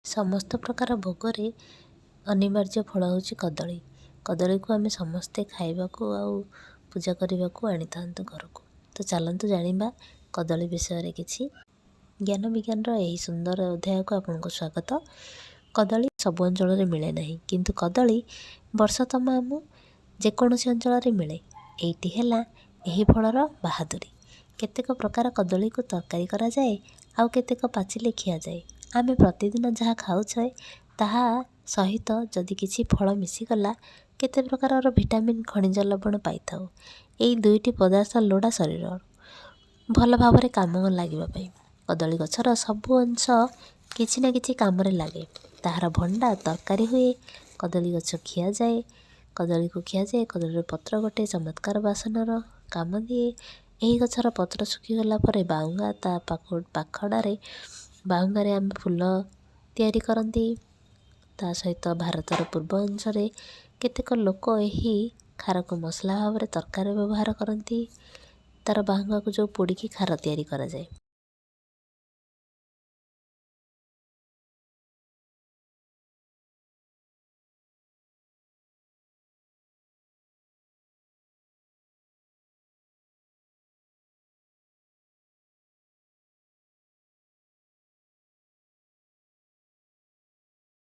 ସମସ୍ତ ପ୍ରକାର ଭୋଗରେ ଅନିବାର୍ଯ୍ୟ ଫଳ ହେଉଛି କଦଳୀ। କଦଳୀକୁ ଆମେ ସମସ୍ତେ ଖାଇବାକୁ ଆଉ ପୂଜା କରିବାକୁ ଆଣିଥାନ୍ତୁ ଘରକୁ। ତ ଚାଲନ୍ତୁ ଜାଣିବା କଦଳୀ ବିଷୟରେ କିଛି। ଜ୍ଞାନ ବିଜ୍ଞାନର ଏହି ସୁନ୍ଦର ଅଧ୍ୟାୟକୁ ଆପଣଙ୍କୁ ସ୍ୱାଗତ। କଦଳୀ ସବୁ ଅଞ୍ଚଳରେ ମିଳେ ନାହିଁ, କିନ୍ତୁ କଦଳୀ ବର୍ଷ ତମାମ ଯେକୌଣସି ଅଞ୍ଚଳରେ ମିଳେ। ଏଇଟି ହେଲା ଏହି ଫଳର ବାହାଦୁରୀ। କେତେକ ପ୍ରକାର କଦଳୀକୁ ତରକାରୀ କରାଯାଏ, ଆଉ କେତେକ ପାଚିଲେ ଖିଆଯାଏ। ଆମେ ପ୍ରତିଦିନ ଯାହା ଖାଉଛେ, ତାହା ସହିତ ଯଦି କିଛି ଫଳ ମିଶିଗଲା, କେତେ ପ୍ରକାରର ଭିଟାମିନ୍, ଖଣିଜ ଲବଣ ପାଇଥାଉ। ଏଇ ଦୁଇଟି ପଦାର୍ଥ ଲୋଡ଼ା ଶରୀର ଭଲ ଭାବରେ କାମ ଲାଗିବା ପାଇଁ। କଦଳୀ ଗଛର ସବୁ ଅଂଶ କିଛି ନା କିଛି କାମରେ ଲାଗେ। ତାହାର ଭଣ୍ଡା ତରକାରୀ ହୁଏ, କଦଳୀ ଗଛ ଖିଆଯାଏ, କଦଳୀକୁ ଖିଆଯାଏ। କଦଳୀର ପତ୍ର ଗୋଟେ ଚମତ୍କାର ବାସନର କାମ ଦିଏ। ଏହି ଗଛର ପତ୍ର ଶୁଖିଗଲା ପରେ ବାଉଙ୍ଗା, ତା ପାଖଡ଼ାରେ ବାହୁଙ୍ଗାରେ ଆମେ ଫୁଲ ତିଆରି କରନ୍ତି। ତା ସହିତ ଭାରତର ପୂର୍ବ ଅଂଶରେ କେତେକ ଲୋକ ଏହି ଖାରକୁ ମସଲା ଭାବରେ ତରକାରୀରେ ବ୍ୟବହାର କରନ୍ତି। ତା'ର ବାହୁଙ୍ଗାକୁ ଯେଉଁ ପୋଡ଼ିକି ଖାର ତିଆରି କରାଯାଏ।